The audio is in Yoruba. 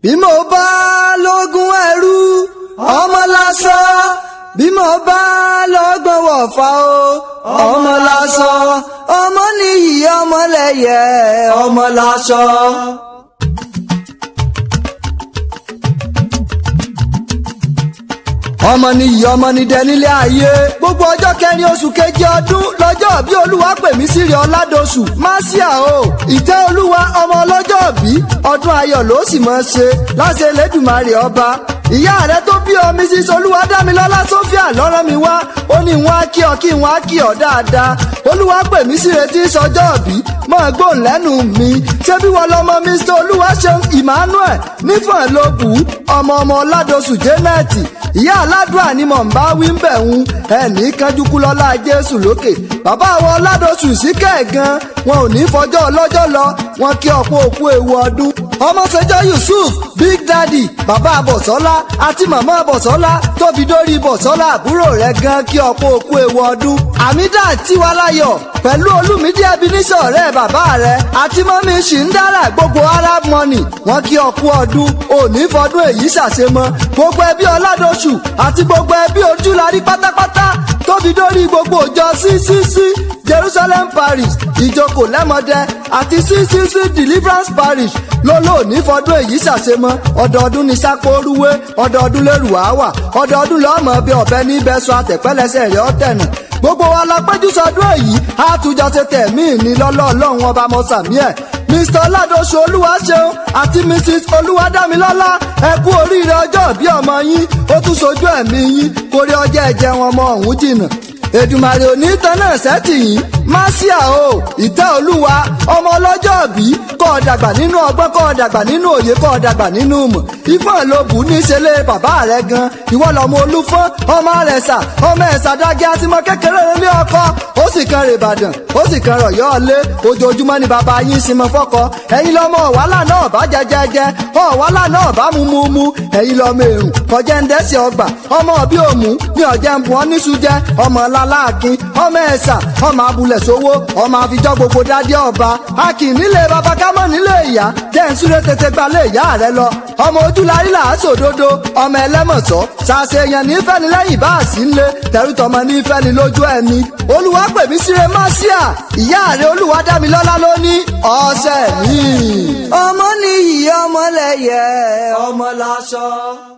Bí mo bá lógún ẹrú, ọmọ lásán. Bí mo bá lọ́gbọ̀n wọ̀fà o, ọmọ lásán. Ọmọ nìyí, ọmọ lẹ́yẹ, ọmọ lásán. Ọmọ nìyí, ọmọ ní dẹ nílé ayé. Gbogbo ọjọ́ kẹrin oṣù keje ọdún lọ́jọ́ bí Olúwa pè mí sírí Ọládọ̀sù máṣíà o. Ìtẹ́ Olúwa, ọmọ ọlọ́jọ́ bí ọdún ayọ̀ ló sì máa ṣe láṣẹ Elédùmarè ọba. Ìyá rẹ tó bí ọ, Mrs Olúwadámilọ́lá Sophia, lọ́rọ́ mi wá. Ó ní wọn á kí ọ, kí wọn á kí ọ dáadáa. Olúwa pè mí sí retí sọjọ́ bí mọ́ gbóhùn lẹ́nu mi. Ṣé bí wọ́n lọ́mọ Mr Olúwaṣeun Emmanuel nífọ̀n ló bù ú, ọmọ ọmọ Ọládọ̀sù Janet, ìyá aládùá ni mò ń bá wí ń bẹ̀ ń ẹnì kanjú kú lọ́lá Jésù lókè. Bàbá àwọn Ọládọ̀sù sí kẹ̀gan, wọn ò ní fọjọ́ ọlọ́jọ́ lọ. Wọn kí ọ̀pọ̀ òkú ewu ọdún. Ọmọṣẹjọ Yusuf Big Daddy, bàbá Bọ̀sọ́lá àti màmá Bọ̀sọ́lá, tó fi dórí Bọ̀sọ́lá àbúrò rẹ̀ gan, kí ọ̀pọ̀ òkú ewu ọdún. Àmídà Tiwaláyọ̀ pẹ̀lú Olúmídé Ebenezer, ọ̀rẹ́ bàbá rẹ̀, àti mọ́mí ṣì ń dára, gbogbo Arab Money, wọn kí ọkú ọdún. Òní fọdún èyí ṣàṣemọ. Gbogbo ẹbí Ọládọ̀sù àti gbogbo ẹbí Ojúlarí pátápátá, tó fi dórí gbogbo ìjọ CCC Jerusalem Parish, Ìjókòó Lẹ́mọdẹ, àti CCC Deliverance Parish lólóòní fọdún èyí ṣàṣemọ. Ọdọọdún ní sápóoruwé, ọdọọdún lérò wá wà, ọdọọdún lọ́mọ bí ọ̀bẹ níbẹ̀ sọ àtẹ̀pẹ́lẹsẹ̀ rẹ̀ ọ̀tẹ̀nà. Gbogbo wa la péjú sọdún èyí, àtúnjọ ṣe tẹ̀mí ní lọ́lọ́. Ọlọ́run ọba mọ́sàmí ẹ̀. Mr Ọládọ̀sù Olúwaṣeun àti Mrs Olúwadámilọ́lá, ẹ kú oríire ọjọ́ bí ọmọ yín. Ó tún sojú ẹ̀mí yín kórí ọjọ́ ẹ̀jẹ̀ wọn ọmọ ọ̀hún jìnnà. Èdùmàrè òní tán náà sẹ́tì yín máṣíà o. Ìtẹ́ Olúwa, ọmọ ọlọ́jọ́ bí, kọ́ ọ dàgbà nínú ọgbọ́n, kọ́ ọ dàgbà nínú òye, kọ́ ọ dàgbà nínú mọ̀. Ìfọ̀n ló bù ní ṣẹlẹ̀ bàbá rẹ̀ gan. Ìwọ lọmọ Olúfọ́n, ọmọ rẹ̀ sà, ọmọ ẹ̀sà dágẹ́ àti mọ kékeré nílé ọkọ. Ó sì kan rè Ìbàdàn, ó sì kan rọ̀yọ́ lé. Ojoojúmọ́ ni bàbá yín sinmi fọ́kọ. Ẹ̀yin lọmọ wàhálà náà bá jẹjẹjẹ, ọ̀wàhálà náà bá mú mú mú. Ẹ̀yin lọmọ èrùn kọjá ń dẹ́sẹ̀ ọgbà, ọmọ bí òmù ní ọ̀jẹ̀ ń bu ọ́ níṣu jẹ́, ọmọ láláàkín, ọmọ ẹ̀sà, ọmọ abúlẹ̀ sówó, ọmọ àfijọ́ gbogbo dádé ọba. A kì í nílé baba kámọ́ nílé ìyá. Jẹ́ ń súré tètè gba lé ìyá rẹ lọ. Ọmọ Ojúlarí là á sòdodo, ọmọ ẹlẹ́mọ̀sọ́ ṣàṣeyàn nífẹ̀ẹ́ lẹ́yìn bá a sí ń lé tẹ̀rùtọmọ nífẹ̀ẹ́ lójú ẹni. Olúwa pè mí síre máṣíà, ìyá rẹ Olúwadámilọ́lá ló ní ọ̀sẹ̀ mi. Ọmọ nìyí, ọmọ lẹ́yẹ, ọmọ lásán.